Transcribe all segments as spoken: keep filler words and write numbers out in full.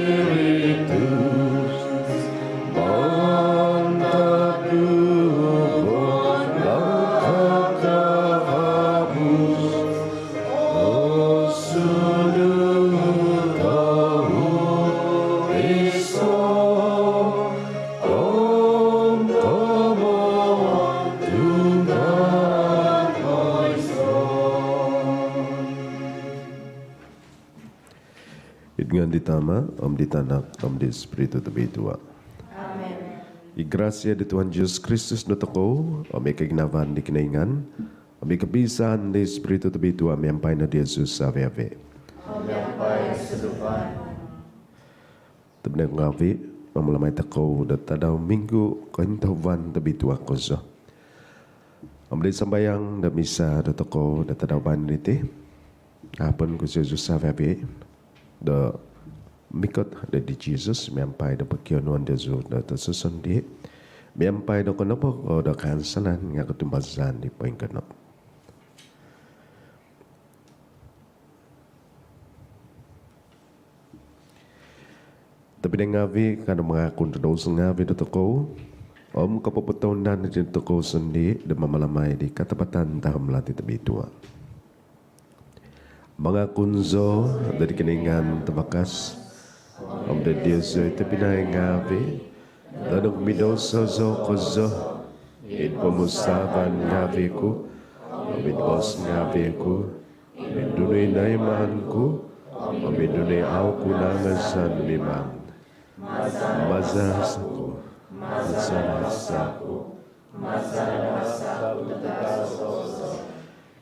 Spiritus, mantad duvo nakakabus, osundu tau iso, om komoon tunggan oiso. Id ngaan di Tama, om di Tanak, om di Spiritu Tobitua. Amen. I grasia di Tuhan Jesus Kristus dotokou, om i koginavaan di Kinoingan, om i kopisaan di Spiritu Tobitua miampai no diozu savi-avi. Om miampai sunduvan. Tobpinai ngavi, mamalamai tokou do tadau Minggu Kointohuvan Tobitua kozo. Om di sambayang do misa dotokou do tadau baino diti, ahapon ku diozu savi-avi do mikot do di Jesus miampai do pokionuon diozu do tososondii, miampai do konopo do kaansanan nga kotumbazaan di poinggonop. Tobpinai ngavi, kanou mangakun do douso ngavi dotokou om kopopotounda dotokou sondii do mamalamai di katapatan tahaom lati tobitua. Mangakun zou do di Kinoingan Tavakas om do diozu i tobpinai ngavi do nokomidouso zou kozo id pomusaavan ngavi ku om id boos ngavi ku, id nunu i noimaan ku om id nunu i au ku nangazan mimang. Maza hasa ku, maza hasa ku, maza hasa ku.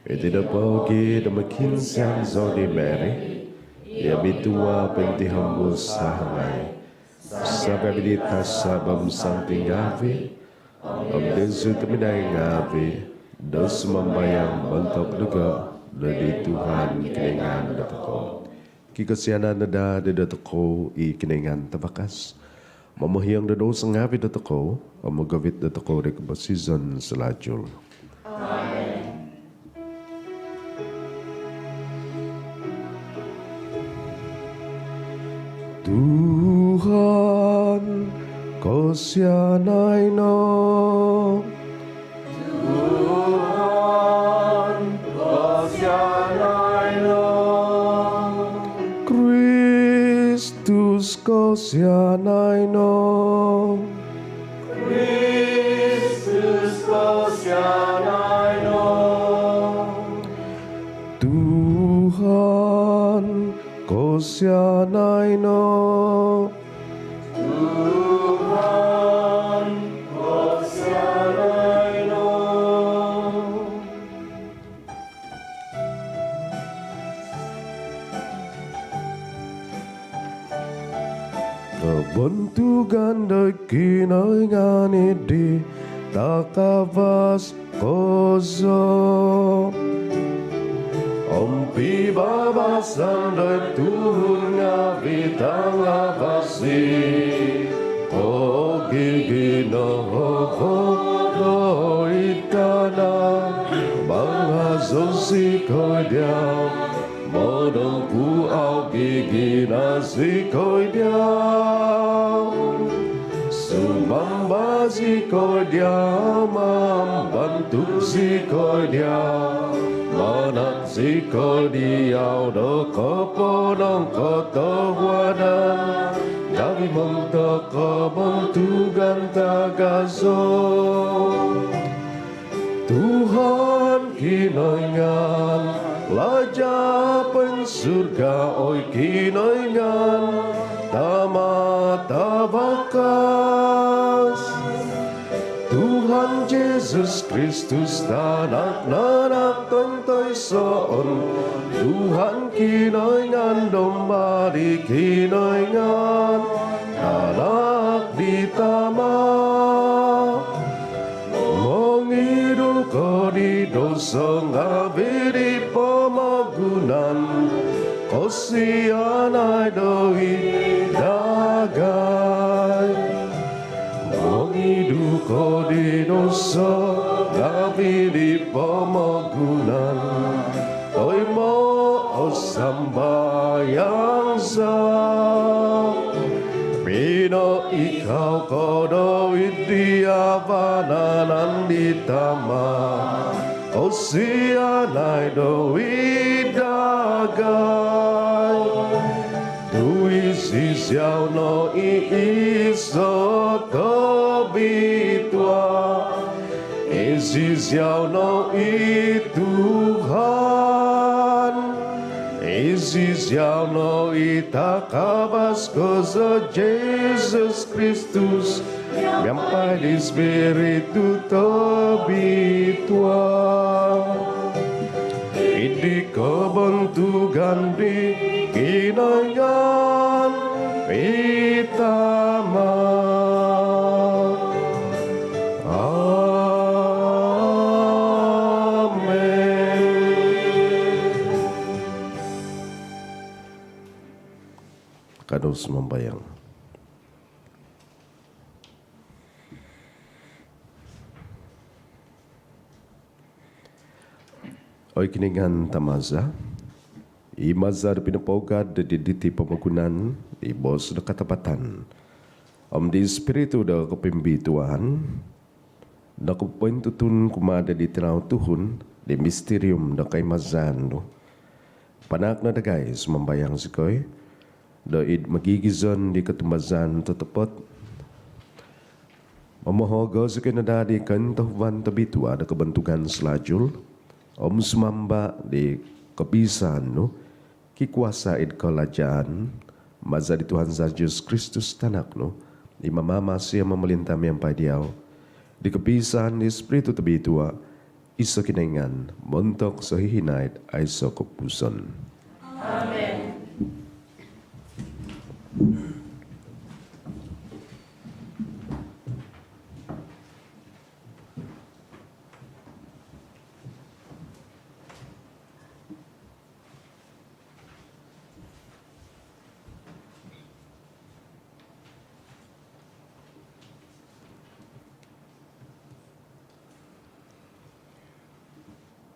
Iti nopogi do mokiinsian zou di Mary i obitua pointihombus, sahangai savi-avi di tasab om santi ngavi, om diozu tobpinai ngavi do sumambayang montok doho do di Tuhan Kinoingan dotokou. Kikosianan no daa dotokou i Kinoingan Tavakas, momohiong do douso ngavi dotokou om mogovit dotokou di koposizon salajul. Amen. Tuhan, kosianai no. Tuhan, kosianai no. Kristus, kosianai no. Kristus, kosianai no. Tuhan, kosianai no. Tuhan, kosianai no. Kobontugan do Kinoingan id di takavas kozo om pibabasan do tuhun ngavi tangavasi. O giginawo do id Kana, mangazou zikoi dia, monongkuvau gigina zikoi dia. Sumamba zikoi dia, mambantuk zikoi dia, manahak zikoi dia do koponongkotohuadan ngavi montok kobontugan tagazo. Tuhan Kinoingan, Laja poinsurga, oi Kinoingan Tama tavakas. Tuhan Jesus Kristus, Tanak nanak tontoisoon, Tuhan Kinoingan, Domba di Kinoingan, Tanak di Tama. Mongidu ko di douso ngavi di pomogunan, kosianai doid dagai. Mongidu ko di douso ngavi di pomogunan, toimoo O sambayang za, pinoikau ko doid dia vanan di Tama, kosianai doid dagai. Tu iziau no i iso tobitua, iziau no i Tuhan, iziau no i takavas kozo Jesus Kristus, miampai di Spiritu Tobitua. Id kobontugan di Kinoingan i Tama. Amen. Kanou sumambayang. Oi Kinoingan Tama za, i maza do pinopougad di diti pomogunan i boos do katapatan om di Spiritu do kopoimbituan, do kopointutun kumaa di tinau tuhun di mistirium do koimazaan nu. Panaak no dagai, sumambayang zikoi, do id mogigizon di kotumbazaan totopot, momohogo zikoi no daa di kointohuvan tobitua do kobontugan salajul, om sumamba di kopiisaan nu, kikuasa id kolajaan, maza di Tuhan za Jesus Kristus Tanak nu, i mamamasi om momolinta miampai diau, di kopiisaan di Spiritu Tobitua, iso Kinoingan, montok sohihinaid aiso kopupuson. Amen.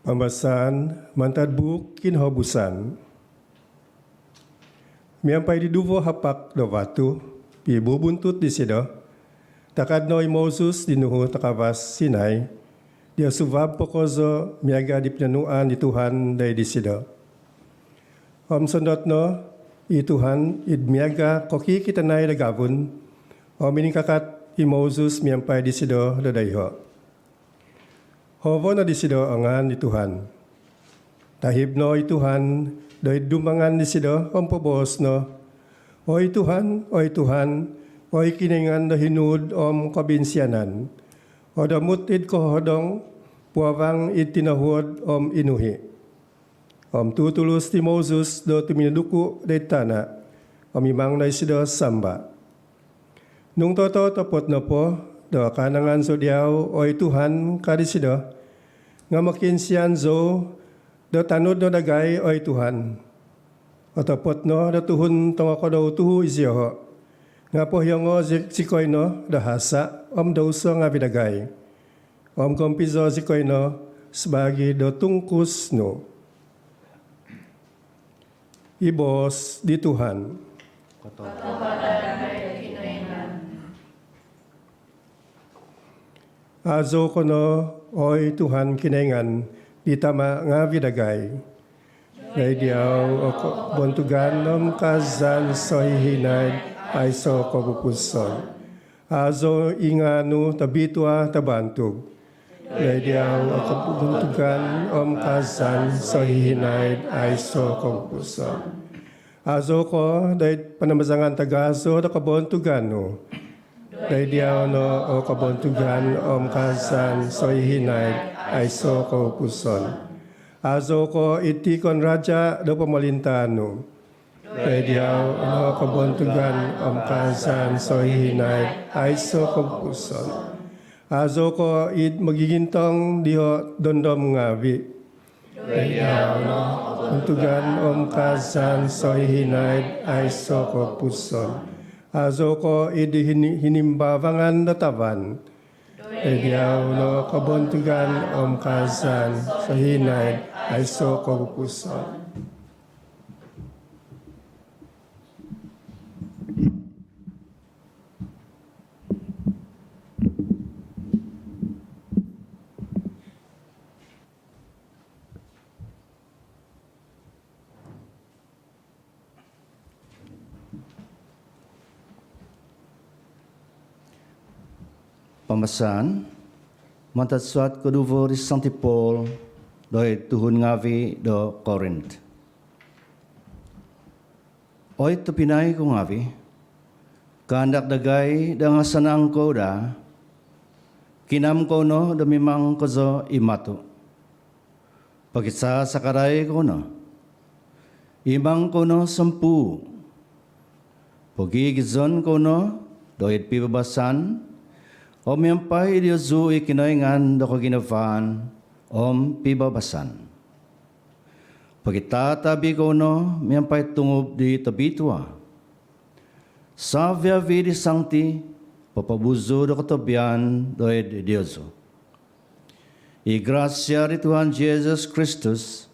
Pambasaan mantad buuk Kinohobusan. Miampai di duvo hapak do vatu pibubuntut disido, takad no i Moses di nuhu takavas Sinai, dia suvab po kozo miaga di pinonuan di Tuhan doid disido. Om sondot no i Tuhan id miaga kokikitanai do gavun, om miningkakat i Moses miampai disido do doiho. Hovo no disido o ngaan di Tuhan. Tahib no i Tuhan doid dumbangan disido om poboos no, "Oi Tuhan, oi Tuhan, oi Kinoingan do hinuud om kobinsianan, odomut id kohohodong, puavang id tinohuod om inuhi." Om tutulus di Moses do tuminiduku doid tana, om mimang no isido samba. Nung tototopot nopo do kaanangan zou diau, oi Tuhan, ka disido, nga mokiinsian zou do tanud no dagai, oi Tuhan. Otopot no do tuhun tongokodou tuhu izioho, nga pohiongo zi-, zikoi no do hasa om douso ngaavi dagai, om gompizo zikoi no sabaagi do tungkus nu. I boos di Tuhan. Azou ko no, oi Tuhan Kinoingan di tama ngaavi dagai. Doid diau o kobontugan om kaazaan sohihinaid aiso kopupuson. Azou i ngaan nu tobitua tabantug. Doid diau o kobontugan om kaazaan sohihinaid aiso kopupuson. Azou ko doid panamazangan tagazo do kobontugan nu. Doid diau no o kobontugan om kaazaan sohihinaid aiso kopupuson. Azou ko id tikon raja do pomolintaan nu. Doid diau no kobontugan om kaazaan sohihinaid aiso kopupuson. Azou ko id mogigintong diho dondom ngaavi. Doid diau no kobontugan om kaazaan sohihinaid aiso kopupuson. Azou ko id hini-, hinimbavangan do tavan. Doid diau no kobontugan om kaazaan sohihinaid aiso kopupuson. Pambasaan mantad suat koduvo di Santi Paul doid tuhun ngaavi' do Korint. Oi tobpinai ku ngaavi', kaandak dagai do nga' sanang kou daa, kinam kou no do mimang kozo i matu'. Pogisasakadai kou no, imang kou no sompuu'. Pogigizon kou no doid pibabasan, om miampai diozu i Kinoingan do koginavaan om pibabasan. Pogitatabi kou no miampai tungub di tobitua. Savi-avi di santi popobuzu do kotobian doid diozu. I grasia di Tuhan Jesus Kristus,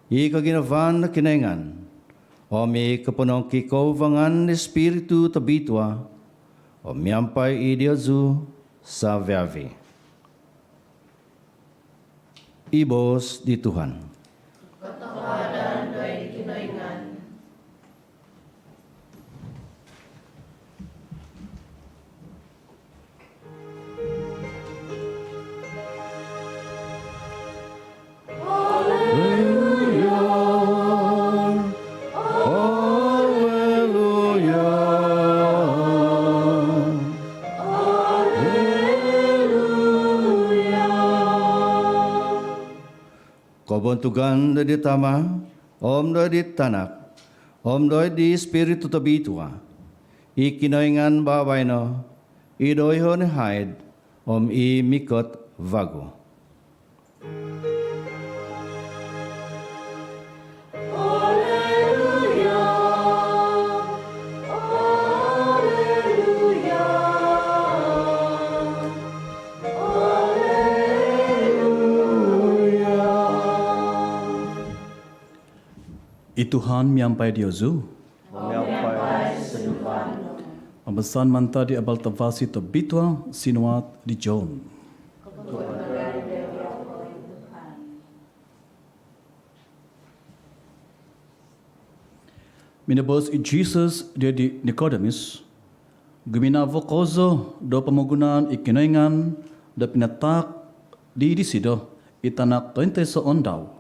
i koginavaan do Kinoingan, om i koponongkikouvangan di Spiritu Tobitua, om miampai i diozu savi-avi. I boos di Tuhan. Kotohuadan doid Kinoingan. Alleluia, alleluia, alleluia. Kobontugan doid di Tama, om doid di Tanak, om doid di Spiritu Tobitua, i Kinoingan babaino, i doiho' nohaid om i mikot vagu. Alleluia, alleluia, alleluia. I Tuhan miampai diozu. Miampai sunduvan nu. Pambasaan mantad di Abal Tavasi Tobitua sinuat di John. Minoboos i Jesus doid di Nikodemus, guminavo kozo do pomogunan i Kinoingan do pinataak di disido i Tanak tointoisoon dau,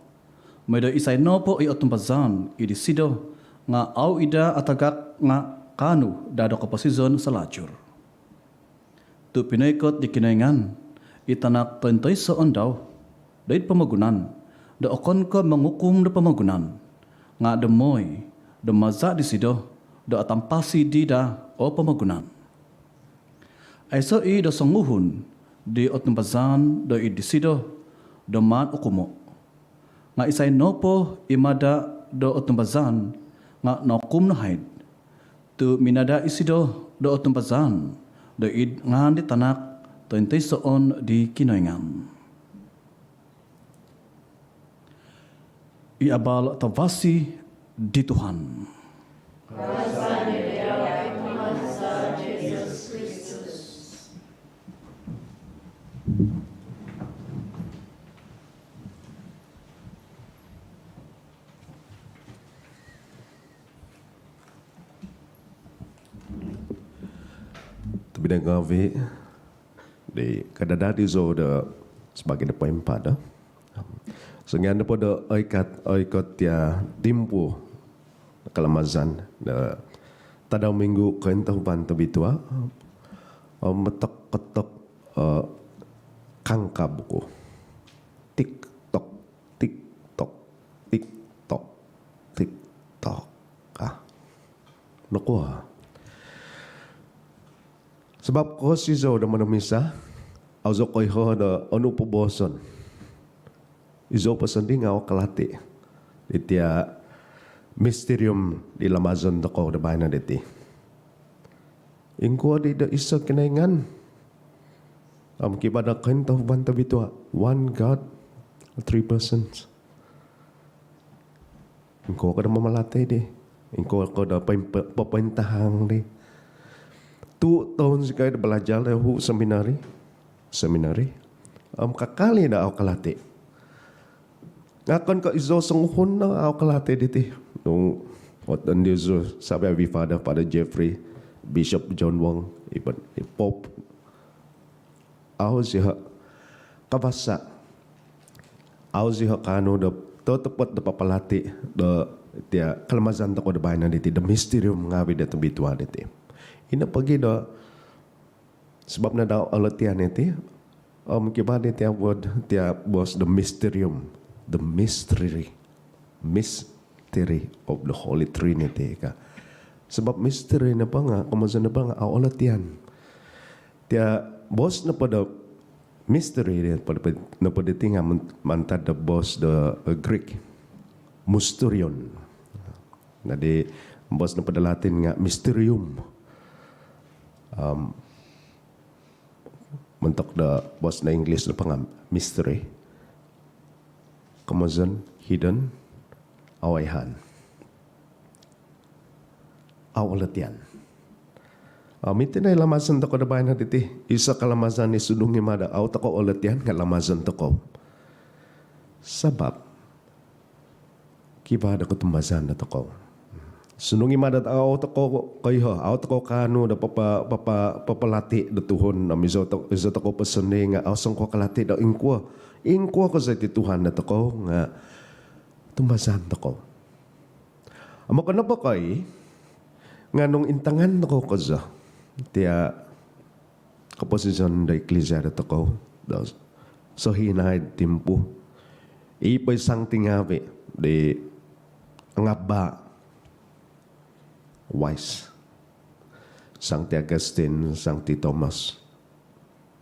moi do isai nopo i otumbazaan i disido nga' au i' daa atagak nga' kaanu daa do koposizon salajur. Tu' pinoikot di Kinoingan i Tanak tointoisoon dau doid pomogunan do okon ko' mongukum do pomogunan, nga' do moi do maza' disido do atampasi dii daa o pomogunan. Aiso' i' do songuhun di otumbazaan doid disido do maan ukumo'. Nga' isai nopo i mada' do otumbazaan nga' nookum nohaid, tu' minada' isido do otumbazaan doid ngaan di Tanak tointoisoon di Kinoingan. I Abal Tavasi di Tuhan. Tobpinai ngaavi', di kadadadi zou do sabaagi do poimpado. Songian nopo do oikat, oikot tia timpu kalamazan do tadau minggu kointohuadan tobitua, om motok-kotok kangkab ku. Tik tok, tik tok, tik tok, tik tok. Ah. Nokuo? Sabab kohosi zou do monomisa, au zou koiho do onu pobooson. Izou po sondii nga' au kalati di tia misterium di lamazon tokou do baino diti. Ingkuo di do iso Kinoingan? Om kivaa do kointohuadan tobitua, one God, three persons. Ingkuo ko do mamalati di? Ingkuo ko do popointahang di? Tu' toun zikoi do balajar do hu seminari, seminari. Om kakal i' do au kalati. Nga' okon ko' izou songuhun no au kalati diti. Nung oton diozu savi-avi, Father, Father Jeffrey, Bishop John Wong, even i Pope. au' ziho' kabasa', au' ziho' kaanu do totopot do papalati' do tia' kalamazan tokou do baino diti do misterium ngaavi' do tobitua' diti. Ino pogi do sabap no do au' olotian iti, om kivaa di tia' word, tia' boos do misterium, the mystery, mystery of the Holy Trinity ka. Sabap misteri nopo nga', komozon nopo nga' au' olotian. Tia' boos nopo do misteri nopo diti nga' mantad do boos do Greek, mysterion. Jadi boos nopo do Latin nga' mysterium. Montok do boos do Inggeris nopo nga' mystery, komozon, hidden, au' aihaan, au' olotian. Om iti no i lamazan tokou do baino diti, iso' kalamazan i sundung i' mada' au' tokou olotian nga' lamazan tokou. Sabap kivaa do kotumbazaan dotokou. Sundung i' mada' au' tokou koiho, au' tokou kaanu do papa, papa, papalati' do tuhun, om iso' tokou po sondii' nga' au' songkuo kalati' do ingkuo, ingkuo kozo iti Tuhan dotokou nga' tumbazaan tokou. Om okon nopo ko' ii nga' nung intangan tokou kozo tia' koposizon do iklisia dotokou do sohinaid timpu, i poinsang ti ngaavi' di ngabaa', wise, Sangti Augustine, Sangti Thomas.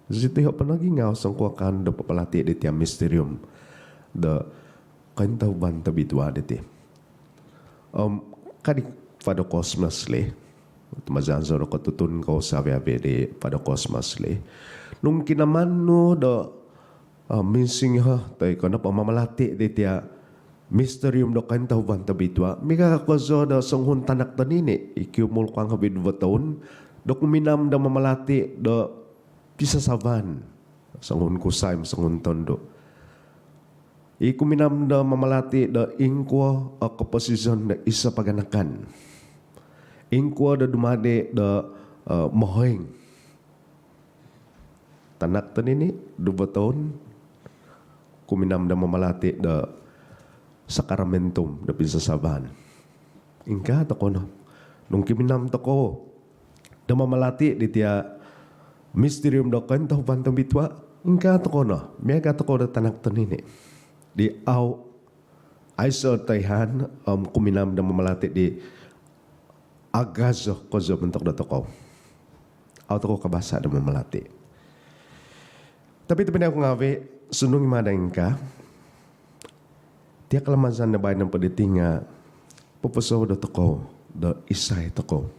Sitiho' po nogi nga' au' songkuo kaanu do papalati' di tia' misterium do kointohuan tobitua' diti. Om ka di Father Cosmas Lee, tumazan zou do kotutun kou savi-avi' di Father Cosmas Lee, nung kinaman nu do minsingiho toi ko' nopo mamalati' di tia' misterium do kointohuan tobitua', miaga kozo do songuhun tanak tonini' i kiumul kuang hobi duvo toun do kuminam do mamalati' do pisasavaan, songuhun kusai om songuhun tondu'. I kuminam do mamalati' do ingkuo o koposizon do iso' paganakan, ingkuo do dumadi' do mohoing. Tanak tonini' duvo toun, kuminam do mamalati' do sakramentum do pisasavaan. Ingkaa tokou no nung kuminam tokou do mamalati' di tia' misterium do kointohuan tobitua', ingkaa tokou no, miaga tokou do tanak tonini' di au' aiso' toihaan om kuminam do mamalati' di agazo kozo montok dotokou. Au' tokou kabasa' do mamalati'. Tapi tobpinai ku ngaavi', sundung i' mada' ingkaa, tia' kalamazan do baino nopo diti nga' poposou dotokou do isai tokou.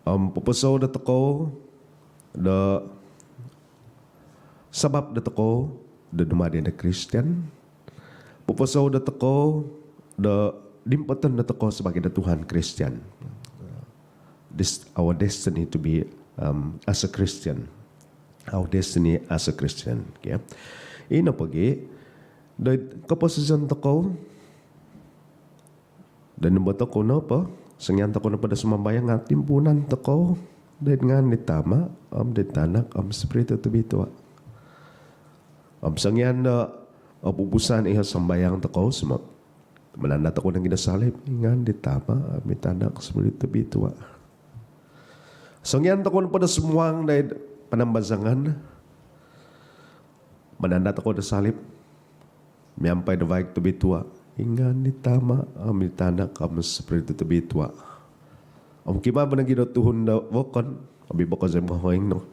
Om poposou dotokou do sabap dotokou do dumadi' do Kristian. Poposou dotokou do dimpoton dotokou sabaagi do tuhan Kristian. This, our destiny to be, um, as a Christian. Our destiny as a Christian. Okay. Ino pogi do koposizon tokou do nombo tokou nopo, songian tokou nopo do sumambayang nga' timpuunan tokou do id ngaan di Tama' om di Tanak om Spiritu Tobitua'. Om songian do opupusan iho sambayang tokou, suma mananda' tokou nogi do salib, id ngaan di Tama' om di Tanak om Spiritu Tobitua'. Songian tokou nopo do sumuang do id panambazangan, mananda' tokou do salib miampai do vaig tobitua', id ngaan di Tama' om di Tanak om Spiritu Tobitua'. Om kivaa bo nogi do tuhun do vokon, obi bo kozo mohoing no,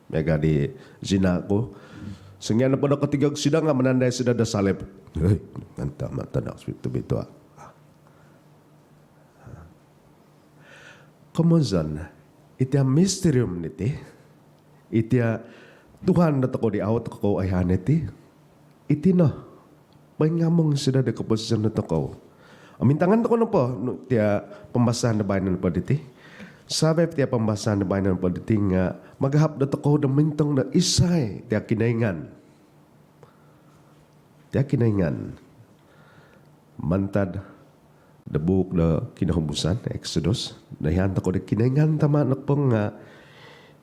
miaga di zina' ku. Songian nopo do kotigog sido nga' mananda' isido do salib. Hei, id ngaan Tama', Tanak, Spiritu Tobitua'. Komozon, itia' misterium diti, itia' tuhan dotokou di au' tokou oihaan diti, iti no poingamung isido di koposizon dotokou. Om intangan tokou nopo nu tia' pambasaan do baino nopo diti, sabap tia' pambasaan do baino nopo diti nga' magahap dotokou do mintong do isai tia' Kinoingan. Tia' Kinoingan mantad do buuk do Kinohobusan, Exodus, noihaan tokou do Kinoingan Tama' nopo nga'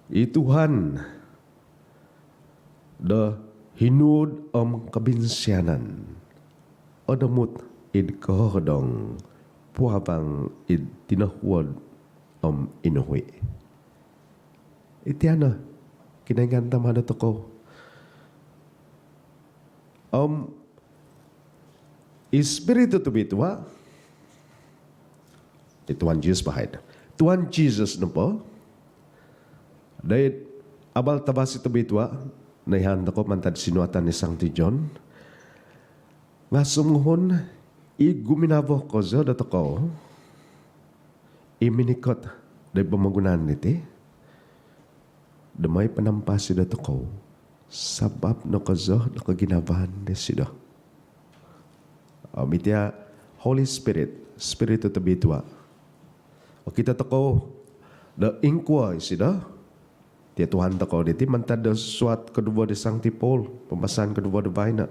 I Tuhan do hinuud om kobinsianan, odomut id kohodong, puavang id tinohuod om inuhui. Iti no Kinoingan Tama dotokou. Om Ispiritu Tobitua, di Tuhan Jesus bahaid. Tuhan Jesus nopo, doid abal tavasi tobitua, noihaan tokou mantad sinuatan di Sangti John, nga songuhun i guminavo kozo dotokou, i minikot doid pomogunan diti, do moi panampasi dotokou, sabap no kozo do koginavaan disido. Om itia Holy Spirit, Spiritu Tobitua. Okito tokou do ingkuo isido, tia Tuhan tokou diti mantad do suat koduvo di Sangti Paul, pambasaan koduvo do baino.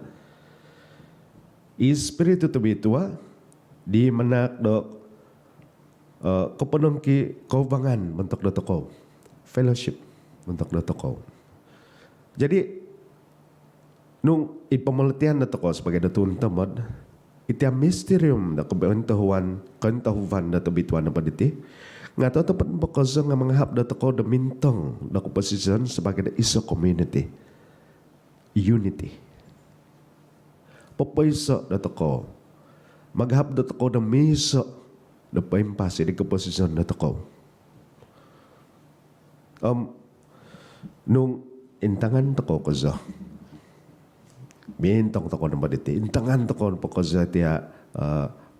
I Spiritu Tobitua di manahak do koponongkikouvangan montok dotokou, fellowship montok dotokou. Jadi nung id pomolotian dotokou sabaagi do tuhun tomod, itia misterium do kointohuan, kointohuan do tobitua nopo diti nga totopot nopo kozo nga mangahap dotokou do mintong do koposizon sabaagi do iso komuniti. Unity. Popoiso dotokou. Magahap dotokou do miiso do poimpasi di koposizon dotokou. Om nung intangan tokou kozo, mintong tokou nopo diti, intangan tokou nopo kozo tia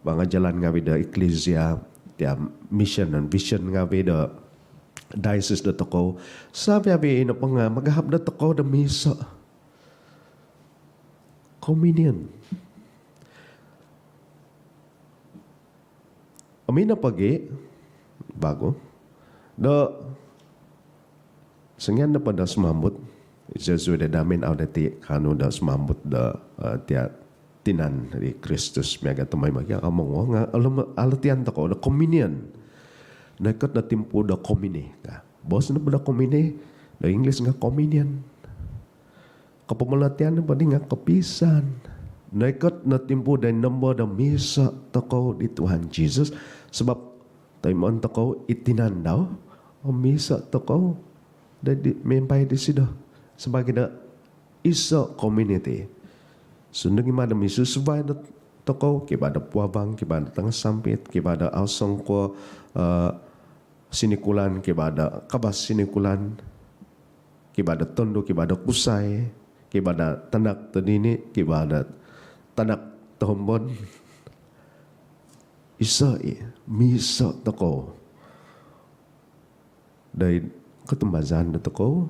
pangajalan ngavi do eklisia, tia mission and vision ngavi do diocese dotokou, savi-avi nopo nga magahap dotokou do miiso. Communion. Om ino pogi vagu do songian nopo do sumambut, Jesu do damin au dati kaanu do sumambut do tia tinan di Kristus miaga tomoimo, kia kamongo nga alotian tokou do communion. Noikot no timpu do komine ka. Boos nopo do komine do Inggilis nga communion. Kopomolotian nopo di nga kopiisaan. Noikot no timpu do nombo do miiso tokou di Tuhan Jesus, sabap toimoon tokou i tinan dau om miiso tokou do miampai disido sabaagi do iso komuniti. Sundung i ma do misusuvai dotokou, kivaa do puavang, kivaa do tangasampit, kivaa do au songkuo sinikulan, kivaa do kavas sinikulan, kivaa do tondu, kivaa do kusai, kivaa do tanak tonini, kivaa do tanak tohombon. Iso i, miiso tokou doid kotumbazaan dotokou,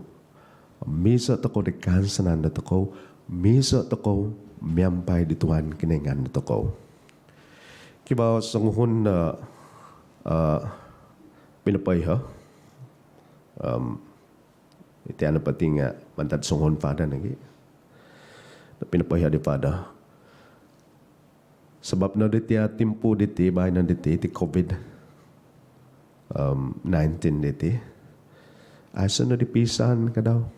miiso tokou doid kaansanan dotokou, miiso tokou miampai di Tuhan Kinoingan dotokou. Kivaa songuhun do pinopoiho. Iti ano poti nga mantad songuhun father nogi do pinopoiho di father. Sabap no di tia timpu diti, baino diti, ti COVID nineteen diti, aiso no di piisaan ka dau.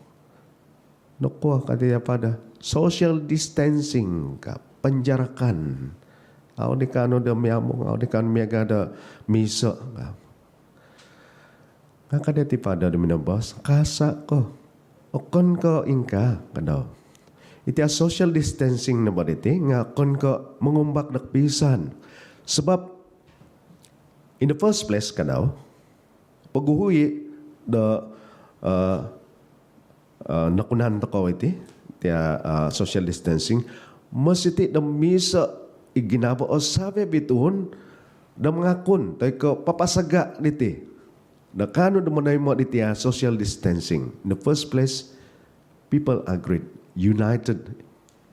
Nokuo ka tia father? Social distancing ka, penjarakan. Au di kaanu do miamung, au di kaanu miaga do miiso ka. Nga ka dati father do minoboos, kasa ko. Okon ko ingkaa ka dau. Itia social distancing nopo diti nga okon ko mongumbak do kopiisaan. Sabap in the first place ka dau, poguhui do nakunan tokou iti tia social distancing, mositi do miiso i ginavo o savi-avi tuhun do mangakun toi ko papasaga diti do kaanu do monoimo di tia social distancing. In the first place, people agreed, united.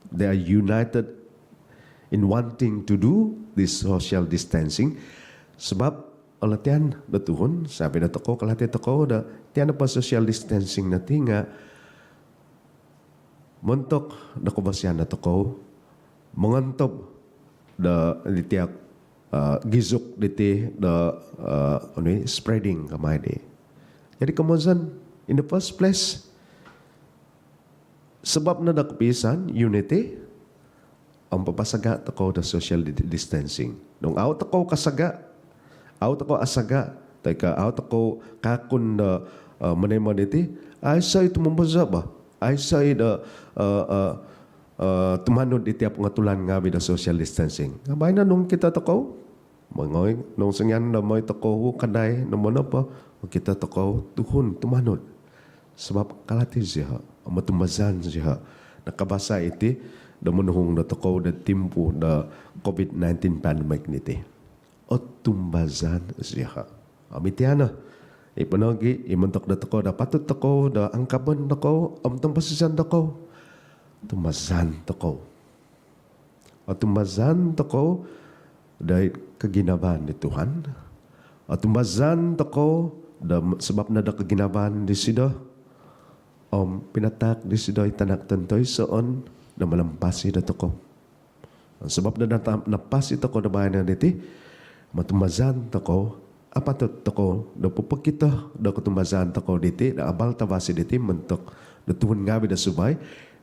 They are united in wanting to do this social distancing. Sabap olotian do tuhun, savi dotokou, kalati tokou do tia nopo social distancing no ti nga montok do kavasian dotokou, mongontob do di tia gizuk diti do spreading kamai di. Jadi komozon, In the first place, sabap no do kopiisaan, unity, om papasaga' tokou do social di-, distancing. Nung au tokou kasaga', au tokou asaga', toi ko' au tokou kaakun do, eh, monoimo diti, aiso i' tumombozo' bo. Aiso i' do, eh, eh, eh, tumanud iti pongotulan ngaavi' do social distancing. Nga' baino nung okito tokou, mongoi, nung songian do mongoi tokou kadai, nung monopo, okito tokou tuhun tumanud. Sabap kalati zioho', om otumbazaan zioho'. Nakabasa' iti do monuhung do tokou do timpu do COVID nineteen pandemic diti. Otumbazaan zioho'. Om iti no, i' po nogi', i montok do tokou do patut tokou do angkabon tokou, om tomposizon tokou. Otumbazaan tokou. Otumbazaan tokou doid koginavaan di Tuhan. Otumbazaan tokou do sabap no do koginavaan disido, om pinataak disido i Tanak tontoisoon do manampasi dotokou. Sabap no do ta-, napasi tokou do baino diti, om otumbazaan tokou, apatut tokou do popokito do kotumbazaan tokou diti, do abal tavasi diti montok do tuhun ngaavi' do suvai,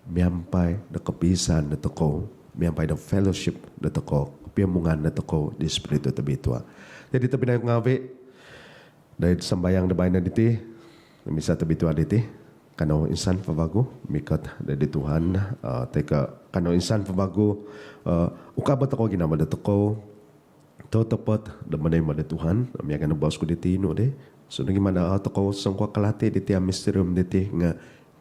miampai do kopiisaan dotokou, miampai do fellowship dotokou, kopiomungan dotokou di Spiritu Tobitua. Jadi, tobpinai ngaavi', doid sambayang do baino diti, Misa Tobitua diti, kanou insan po vagu mikot doid Tuhan, eh, toi ko' kanou insan po vagu, eh, ukabo tokou ginavo dotokou, totopot do monoimo do Tuhan, om miaga' no boos ku diti inu di, sundung i' mada' tokou songkuo kalati diti, a, misterium diti nga'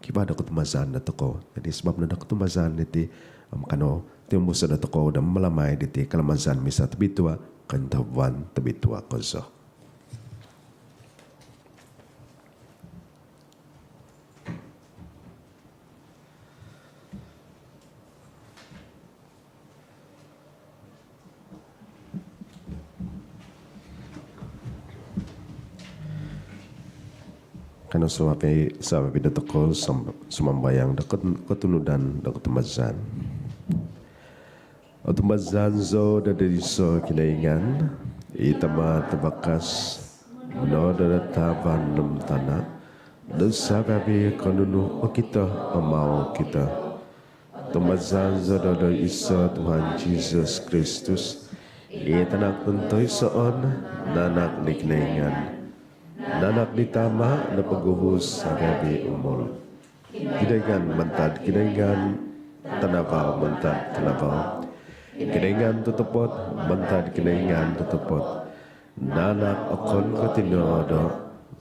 kivaa do kotumbazaan dotokou. Jadi, sabap no do kotumbazaan diti, om kanou tiumbuso' dotokou do mamalamai diti kalamazan Misa Tobitua, kointobuan tobitua kozo. Kanou suvai, suvai dotokou sum-, sumambayang do kot-, kotunudan do kotumbazaan. Otumbazaan zou do doid iso' Kinoingan, i Tama' tavakas, minonoodo do tavan om tana', do savi-avi' ko' nunu okito om au okito. Otumbazaan zou do doid iso' Tuhan Jisus Kristus, i Tanak tontoisoon, nanak di Kinoingan, nanak di Tama' do poguhu savi-avi' umul. Kinoingan mantad Kinoingan, tanavau mantad tanavau, Kinoingan totopot mantad Kinoingan totopot, nanak okon ko' tinoodo,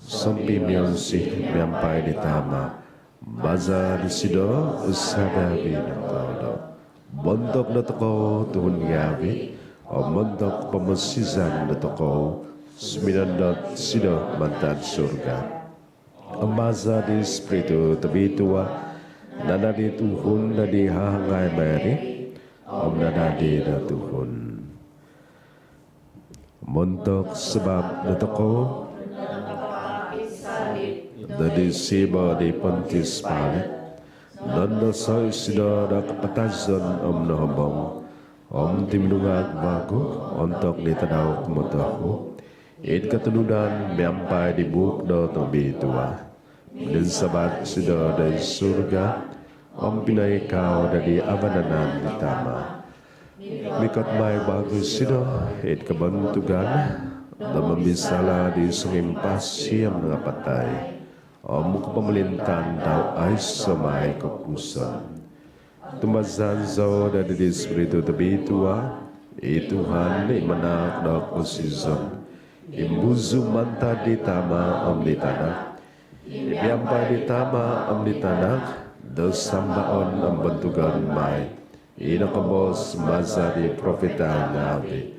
sompiomionsi miampai di Tama'. Maza' disido savi-avi' notoodo. Montok dotokou tuhun ngaavi' om montok pomosizan dotokou, suminondot isido mantad surga. Om maza' di Spiritu Tobitua, nadadi tuhun dadi hahangai Mary, om nadadi do tuhun. Montok sabap dotokou do di siiba' di Pontius Pilate, nondoso' isido do kapatazon om nohobong, om tuminungag vagu ontok di tadau kumotohu, id kotunudan miampai di buuk do tobitua. Mininsavat isido doid surga, om pinoikau dadi avanan di Tama'. Mikot mai vagu isido id kobontugan do momisala' di songimpasi om nangapatai, om kopomolintaan dau aiso' mai kopupusan. Otumbazaan zou dadi di Spiritu Tobitua, i Tuhan i manahak do koposizon, i mbuzu' mantad di Tama' om di Tanak, i miampai di Tama' om di Tanak do sambaon om bontugon mai, i nokoboos maza' di profita ngaavi'.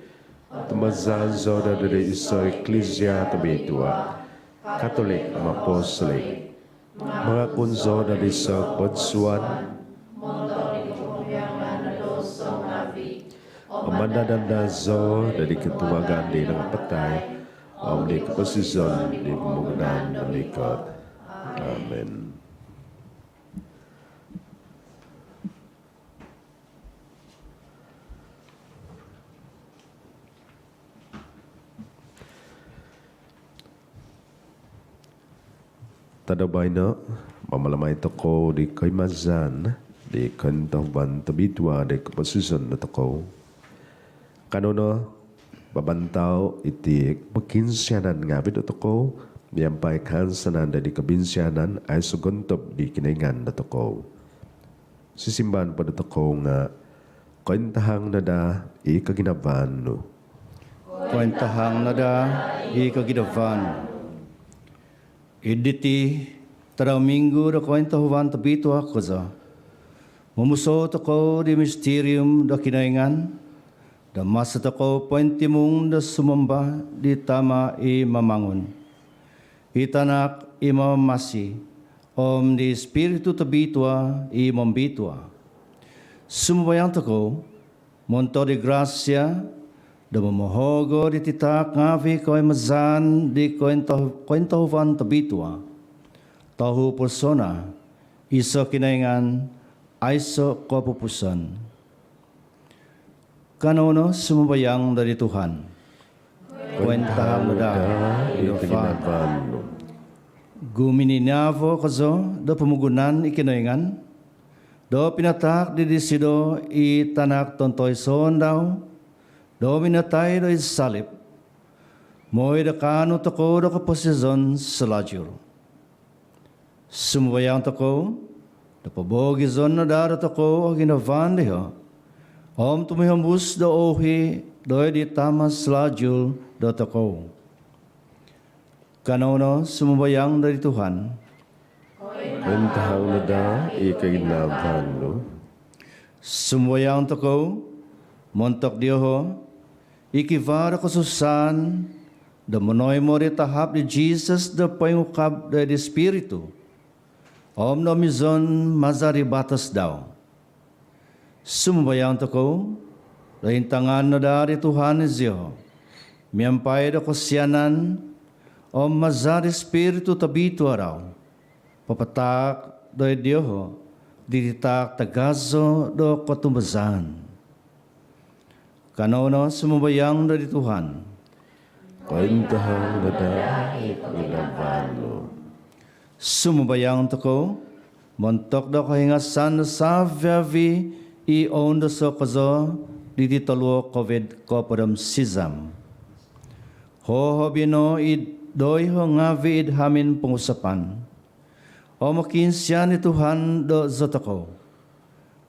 Otumbazaan zou dadi di iso' iklisia tobitua, Katolik om apostolik. Mangakun zou dadi iso' kopodsuan om mandad-andad zou dadi kotungagan di nangapatai om di koposizon di pomogunan do mikot. Amin. Tadau baino, mamalamai tokou di koimazan di kointohuvan tobitua di koposizon dotokou. Kanou no babantau iti pokiinsianan ngaavi dotokou miampai kaansanan di kobinsianan aiso gontob di Kinoingan dotokou. Sisimbar po dotokou nga, "Kointahang no daa i koginavaan nu." Kointahang no daa i koginavaan nu. Id diti tadau minggu do kointohuvan tobitua kozo, momusou tokou di mistirium do Kinoingan do maso tokou pointimung do sumamba di Tama i mamangun, i Tanak i mamamasi, om di Spiritu Tobitua i mombitua. Sumambayang tokou montok di grasia do momohogo di titaak ngaavi koimazan di kointoh- kointohuvan tobitua, tohu persona, iso Kinoingan, aiso kopupusan. Kanou no sumambayang doid Tuhan. Kointahang no daa i koginavaan nu. Gumininavo kozo do pomogunan i Kinoingan do pinataak di disido i Tanak tontoisoon dau do minatai doid salib, mooi do kaanu tokou do koposizon salajur. Sumambayang tokou do pobogizon no daa dotokou o ginavaan diho om tumihombus do ouhi doid di Tama salajur dotokou. Kanou no sumambayang doid Tuhan. Kointahang no daa i koginavaan nu. Sumambayang tokou montok dioho i kivaa do kosusaan do monoimo di tahap di Jesus do poingukab doid di Spiritu om do mizon maza di batos dau. Sumambayang tokou do intangan no daa di Tuhan izioho miampai do kosianan om maza di Spiritu Tobitua dau papataak doid dioho di titaak tagazo do kotumbazaan. Kanou no sumambayang doid Tuhan. Kointahang no daa i koginavaan nu. Sumambayang tokou montok do kohingasan do savi-avi i oundoso kozo diti toluo Covid kopodom sizam. Hohobi no id doiho ngaavi id hamin pongusapan om mokiinsian i Tuhan do zotokou.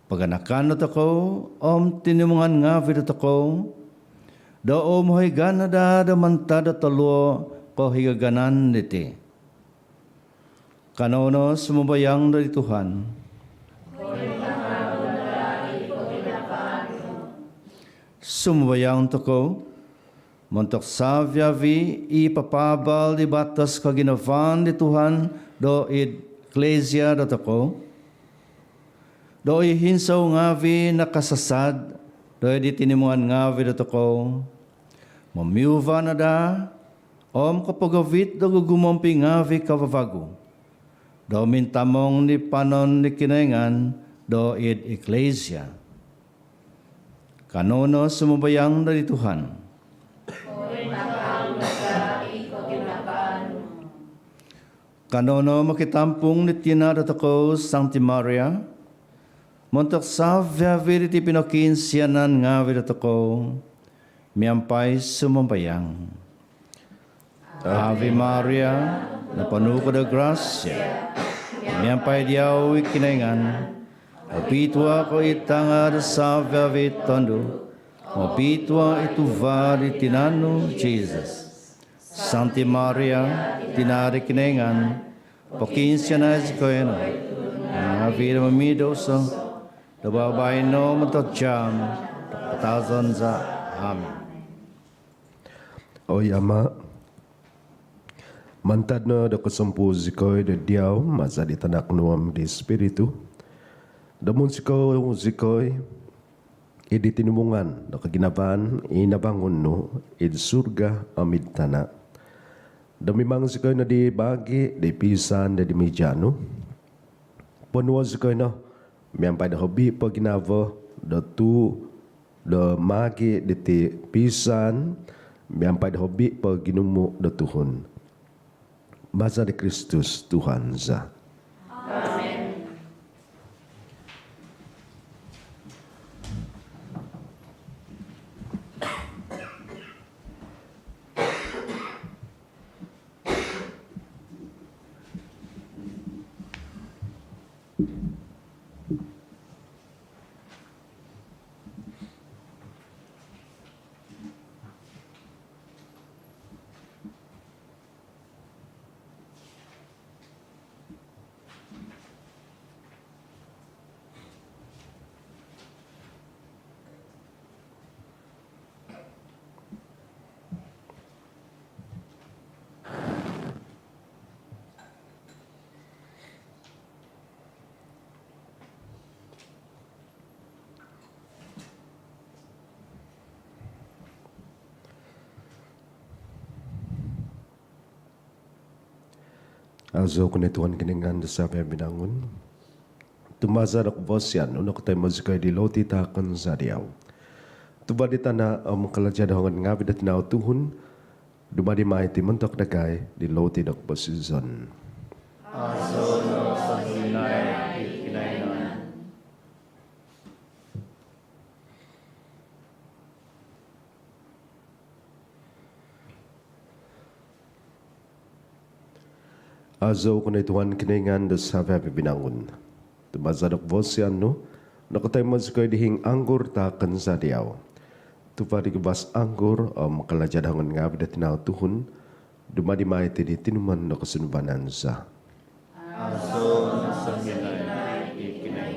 Paganakan dotokou om tinimungan ngaavi dotokou do umohigan no daa do mantad do toluo kohigaganan diti. Kanou no sumambayang doid Tuhan. Sumambayang tokou montok savi-avi i papaabal di batos koginavaan di Tuhan doid Eklesia dotokou, do i hinsou ngaavi nakasasad doid di tinimungan ngaavi dotokou momiuva no daa om kopogovit do gugumompi ngaavi kavavagu do mintamong di panon di Kinoingan doid Eklesia. Kanou no sumambayang doid Tuhan. Kanou no mokitampung di tina dotokou Sangti Maria montok savi-avi diti pinokiinsianan ngaavi dotokou miampai sumambayang. Ave Maria, noponu ko do grasia, miampai diau i Kinoingan, obitua ko id tanga do savi-avi tondu, obitua i tuva di tinan nu Jesus. Sangti Maria, tina di Kinoingan, pokiinsianai zikoi no ngaavi do momidouso, do babaino om ontok jaam do patazon za. Amin. Oi Ama, mantad no do kosompuu zikoi do diau maza di Tanak nu om di Spiritu, do munsikou zikoi id di tinimungan do koginavaan i nabangun nu id surga om id tana. Do mimang zikoi no di bagi di pisan do di mija nu. Ponuo zikoi no miampai do hobi po ginavo do tuu do magi diti pisan, miampai do hobi po ginumu do tuhun. Maza di Kristus Tuhan za. Azou ko no Tuhan Kinoingan do savi-avi binangun. Tu maza do kavasian nu nokotoimo zikoi di loti taakon za diau. Tuva di tana om kalaja do hongon ngavi do tinau tuhun, dumadi mai iti montok dagai di loti do koposizon. Azou no savi-avi binangun. Azou ko no Tuhan Kinoingan do savi-avi binangun. Tu maza do kavasian nu nokotoimo zikoi di hiing anggur taakon za diau. Tuva di guvas anggur om kalaja do hongon ngavi do tinau tuhun, dumadi mai iti di tinumon do kosunduvanan za. Azou no savi-avi binangun.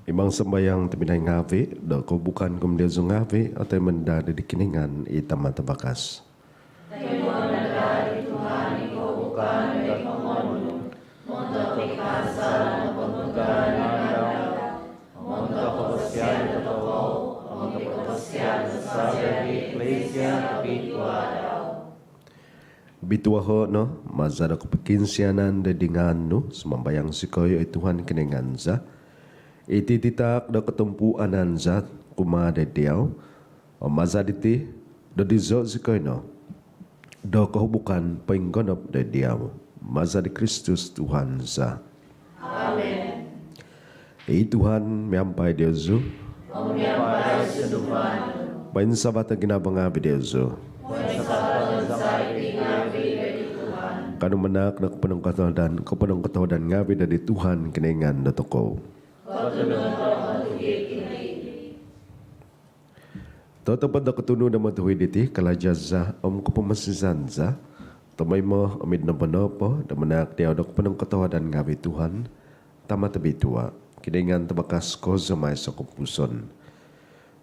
Imang sambayang tobpinai ngavi do kohubukan ku om diozu ngavi otoimo daa di Kinoingan i Tama Tavakas. Toimoon no daa di Tuhan i kohubukan do hongon nu montok di kaazaan om kobontugan ngavi dau, montok kavasian dotokou om di kavasian do savi-avi di Eklisia tobitua dau. Bitua ho no, maza do kopokiinsianan do id ngaan nu, sumambayang zikoi oi Tuhan Kinoingan za, iti titaak do kotumpuanan za kumaa do diau, om maza diti dodizo zikoi no do kohubukan poinggonop do diau. Maza di Kristus Tuhan za. Amen. I Tuhan miampai diozu. Om miampai sunduvan nu. Poinsavat o ginavo ngavi diozu. Poinsavat zikoi ngavi di Tuhan. Kanou manaak do koponongkotohuadan, koponongkotohuadan ngavi di Tuhan Kinoingan dotokou. Kotunud om otuhid iti. Totopot do kotunud om otuhid iti, kalaja za om kopomosizan za, tomoimo om id nopo-nopo do manaak diau do koponongkotohuadan ngavi Tuhan, Tama Tobitua, Kinoingan Tavakas kozo om aiso kopupuson.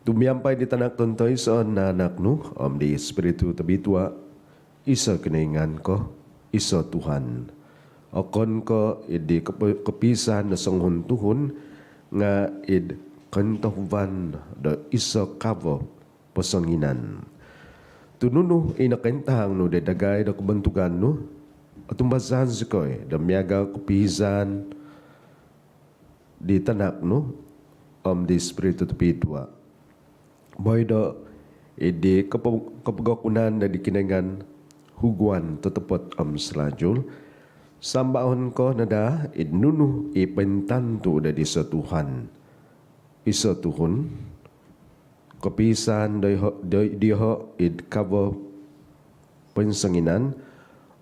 Tu miampai di Tanak tontoiso, Anak nu, om di Spiritu Tobitua, iso Kinoingan ko, iso Tuhan. Okon ko id di kopo-, kopiisaan do songuhun tuhun, nga id kointohuvan do iso kavo posonginan. Tu nunu i nokointahang nu do dagai do kobontugan nu, otumbazaan zikoi do miaga kopiisaan di Tanak nu om di Spiritu Tobitua. Boi do id di kopo-, kopogokunan do di Kinoingan huguan totopot om salajul, sambaon ko no daa id nunu i pointantu do iso Tuhan, iso tuhun, kopiisaan doiho-, doi-, dioho id kavo poinsonginan,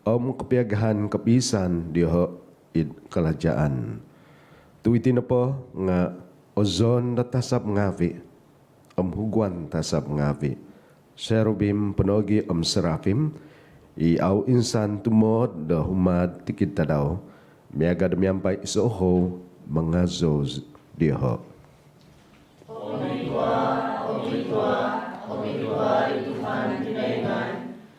om kopiagahan kopiisaan dioho id kalajaan. Tu iti nopo nga ozoon do tasab ngavi, om huguan tasab ngavi, serubim ponogi om serafim, i au insan tumood do humad tikid tadau, miaga do miampai iso ohou mangazou dioho. Obitua, obitua, obitua i Tuhan Kinoingan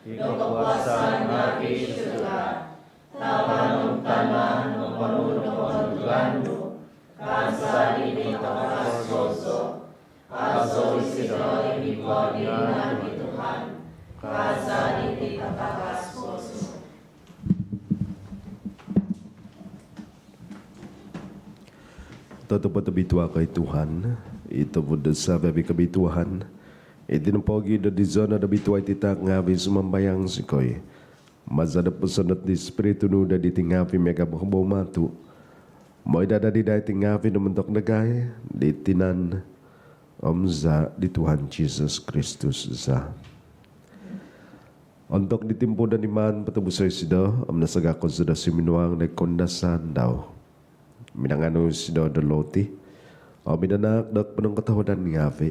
do kokuasaan ngavi. Surga, tavan om tana noponu do kobontugan nu. Totopot obitua ko oi Tuhan, i tobuvon do savi-avi kobituaan. Iti nopogi' do dizono' do bitua iti taak ngavi', sumambayang zikoi, maza' do posondot di Spiritu nu do diti ngavi' miaga' bohobou matu', moi do adadi daa iti ngavi' do montok dagai di tinan om zaa' di Tuhan Jisus Kristus za. Ontok di timpu do nimaan potobuso' isido om nasaga' kozo do suminuang do koundasaan dau, minanganu isido do loti om minanaak do ponongkotohuadan ngavi',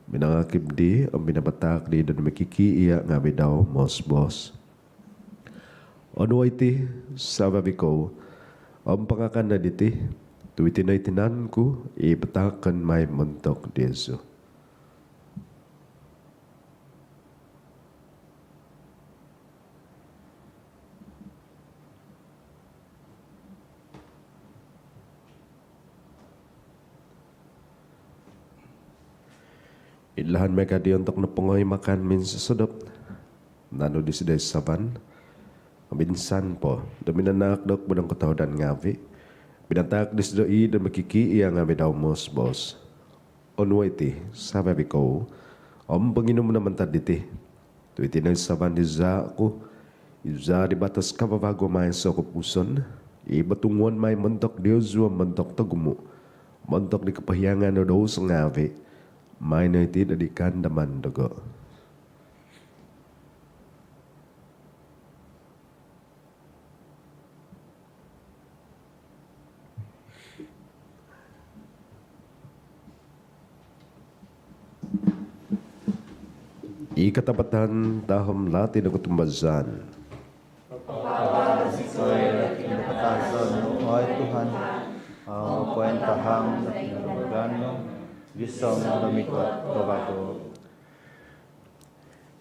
minangakib dii om minapataak dii do mokikiia' ngavi' dau, moos-boos: Onuo' iti, savi-avi kou, om pangakan no diti, tu' iti no i tinan ku i pataakon mai montok diozu. Id lahan miaga' dii, ontok nopongo i makan minsosodop, nanu disido i sasaban om insan po do minanaak do ponongkotohuadan ngavi', pinataak disido i' do mokikiia' ngavi' dau, moos-boos: Onuo' iti, savi-avi kou, om ponginum no mantad diti, tu' iti no i sasaban di zaa' ku, i zaa' di batos kavavagu om aiso' kopupuson, i potunguon mai montok diozu om montok togumu', montok di kopohiangan do douso ngavi'. Maai no iti do id kaandaman dogo. I katapatan tahom lati do kotumbazaan. Papatazon nu, oi Tuhan, om pointahang do kinorohingan nu, gisom do mikot ko vagu.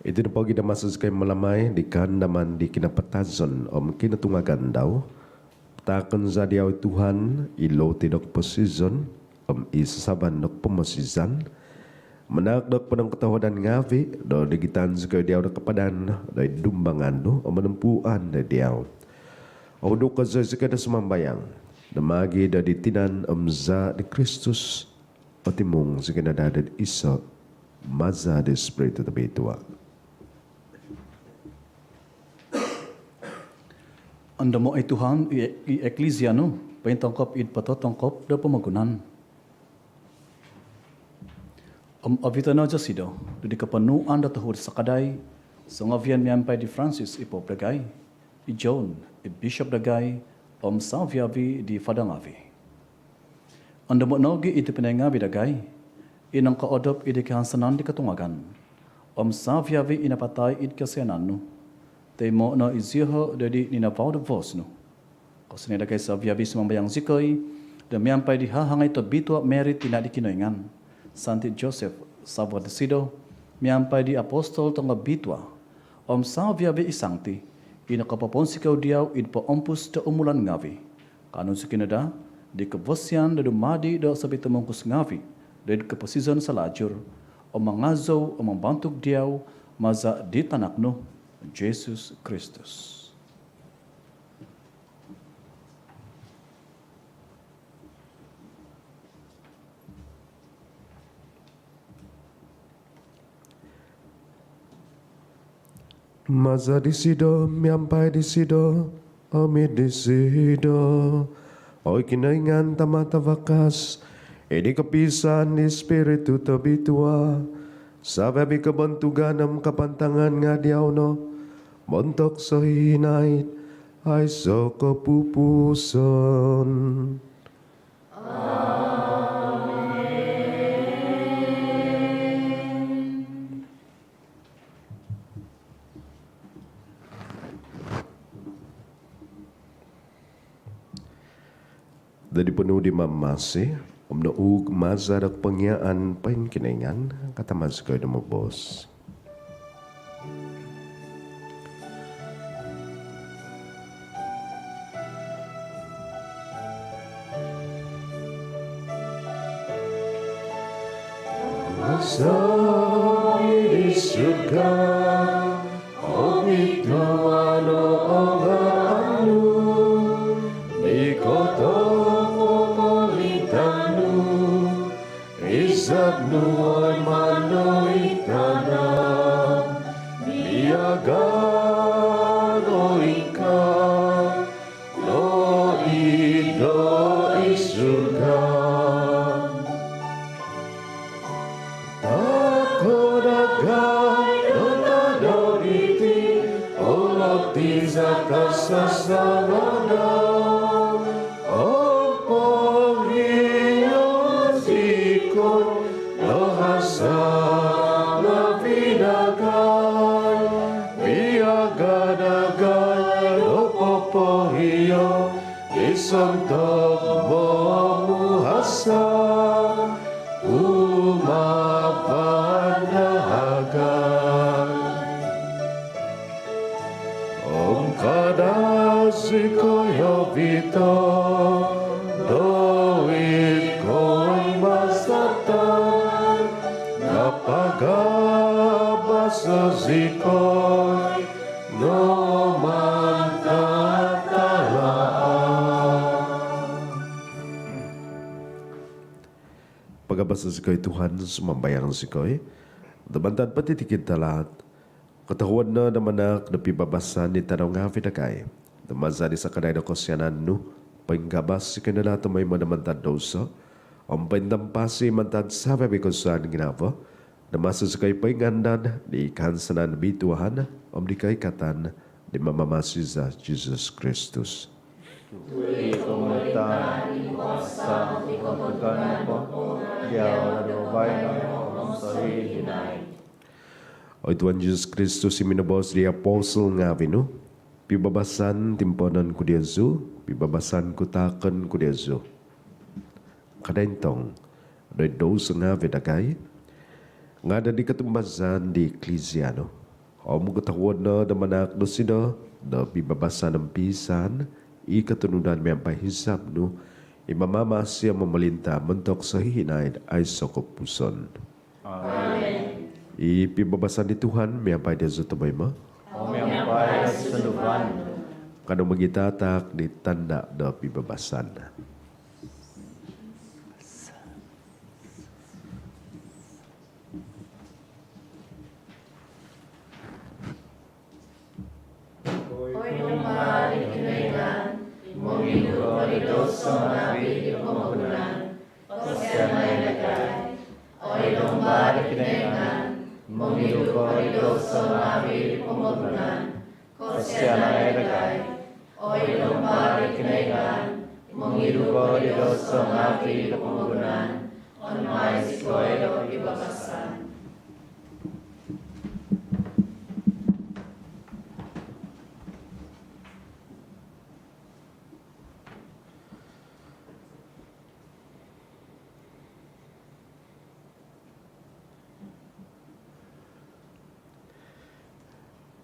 Iti nopogi' do maso zikoi mamalamai di kaandaman di kinapatazon om kinotungagan dau, pataakon za diau, oi Tuhan, i loti do koposizon om i sasaban do kopomosizan, manaak do ponongkotohuadan ngavi', do digitan zikoi diau do kapadan do id dumbangan nu om monompuan do diau. Ohuduk kozo zikoi do sumambayang do maagi' do di tinan om zaa' di Kristus, otimung zikoi no daa do iso' maza' di Spiritu Tobitua. Ondomo', oi Tuhan, i, i eklisia nu pointongkop id pototongkop do pomogunan, om ovito' no dosido do di koponuan do tohu'd sakadai, songovian miampai di Francis i Pope dagai, i John i Bishop dagai, om savi-avi di fada ngavi'. Ondomo' nogi' i tobpinai ngavi' dagai i nongoodop id di kahansanan di kotungagan, om savi-avi i napatai id kosianan nu. Toimo' no iziolo' do id ninavau do bos nu. Kosianai dagai savi-avi, sumambayang zikoi, do miampai di hahangai tobitua Mary, tina' di Kinoingan, Sangti Joseph savo' disido, miampai di apostol tongobitua, om savi-avi i sangti i nokopoponsikou diau id poompus do umulan ngavi', kaanu zikoi no daa di kobosian do dumadi' do sopitumungkus ngavi' do id koposizon salajur, om mangazou om mambantug diau, maza' di tanak nu, Jesus Kristus. Maza' disido, miampai disido, om id disido, oi Kinoingan Tama' Tavakas, id kopiisaan di Spiritu Tobitua, savi-avi kobontugan om kapantangan nga' diau no, montok sohihinaid, aiso' kopupuson. Dadi ponuu di mamasi om nouhug maza' do kopongiaan poinkinoingan, kaanu zikoi do moboos. Tama za id surga, obitua no o ngaan nu, ikot o kopopolintaan Sasangana om pohiyo zikoi do hasa ngaavi' dagai, miaga' dagai do popohiyo i sontob momuhasa kumaa dagai. Om kada' zikoi ovito' doid koimbazatan, nga' pagabaso' zikoi do mantad tahaat. Pagabaso' zikoi Tuhan, sumambayang zikoi, do mantad potitikid tahaat, kotohuod no do manaak do pibabasan id tadau ngaavi' dagai, do maza' di sakadai do kosianan nu, poingabas zikoi no daa tomoimo do mantad douso om pointampasi mantad savi-avi' kosusaan ginavo, do maso zikoi poingandad di kahansanan bituahan om di koikatan di Mamamasi za Jesus Kristus. Tu' i pomolintaan, i kuasa' om i kobontugan nopo diau no do baino om sohihinaid. Oi Tuhan Jesus Kristus, i minoboos di apostol ngaavi' nu, pibabasan timpoonon ku diozu, pibabasan ku taakon ku diozu. Kada' intong doid douso ngaavi' dagai, nga' doid kotumbazaan di Eklisia nu. Om kotohuod no do manaak dosido do pibabasan om piisaan i kotunudan miampai hisab nu, i mamamasi om momolinta' montok sohihinaid aiso' kopupuson. Amin. I pibabasan di Tuhan miampai diozu tomoimo. Om miampai sunduvan nu. Kanou mogitataak di tanda' do pibabasan. Oi Domba di Kinoingan, mongidu ko di douso ngaavi' di pomogunan, kosianai dagai. Oi Domba di Kinoingan, mongidu ko di douso ngaavi' di pomogunan, kosianai dagai. Oi Domba di Kinoingan, mongidu ko di douso ngaavi' di pomogunan, onuai zikoi do pibabasan.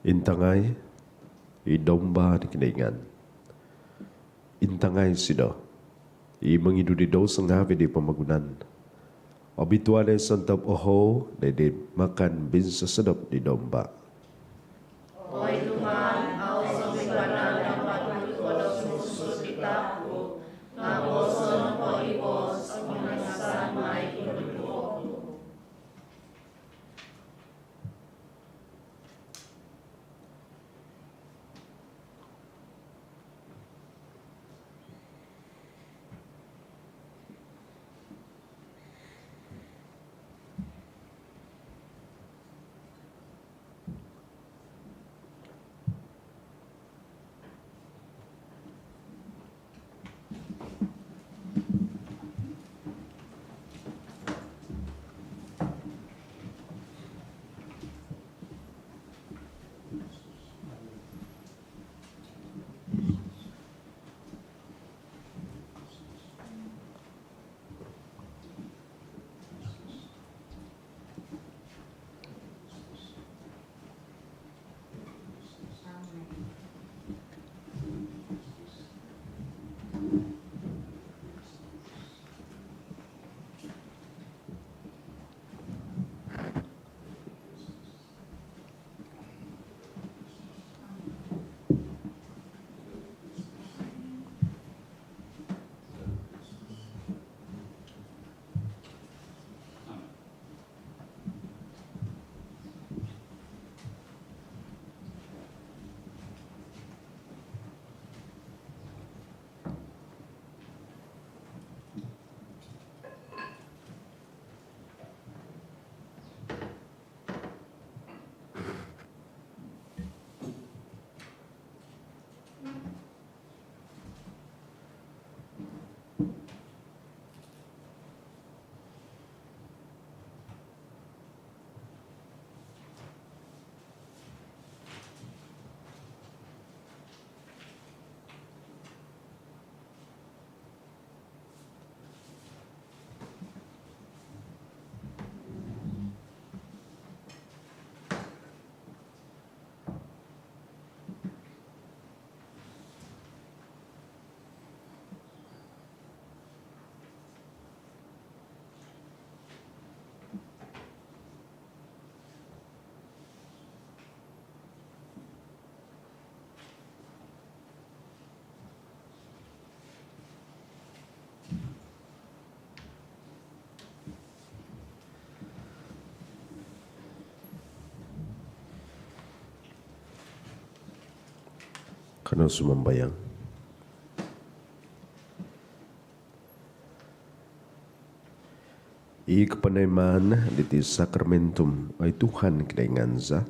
Intangai i Domba di Kinoingan. Intangai isido i mongidu di douso ngaavi' di pomogunan. Obitua no i sontob ohou doid makan minsosodop di Domba. Oi Tuhan, au zou mipadan do patut ko do sumuang id taap ku, nga' booso' nopo i boos om hingasan mai i koduduvo ku. Kanou sumambayang. I koponoimaan diti sakramentum, oi Tuhan Kinoingan za,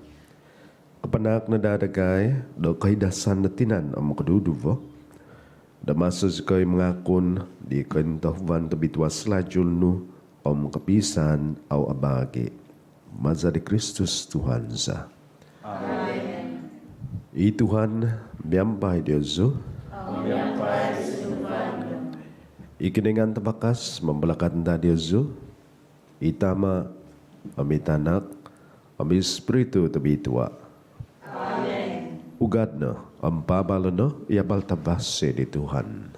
kapanaak no daa dagai do koidasan do tinan om koduduvo, do maso zikoi mangakun di kointohuvan tobitua salajul nu om kopiisaan au abaagi. Maza di Kristus Tuhan za. Amen. I Tuhan miampai diozu. Miampai sunduvan nu. I Kinoingan Tavakas mambalakat daa diozu, i Tama, om i Tanak, om i Spiritu Tobitua. Amen. Ugad no om paabalo no i abal tavasi di Tuhan.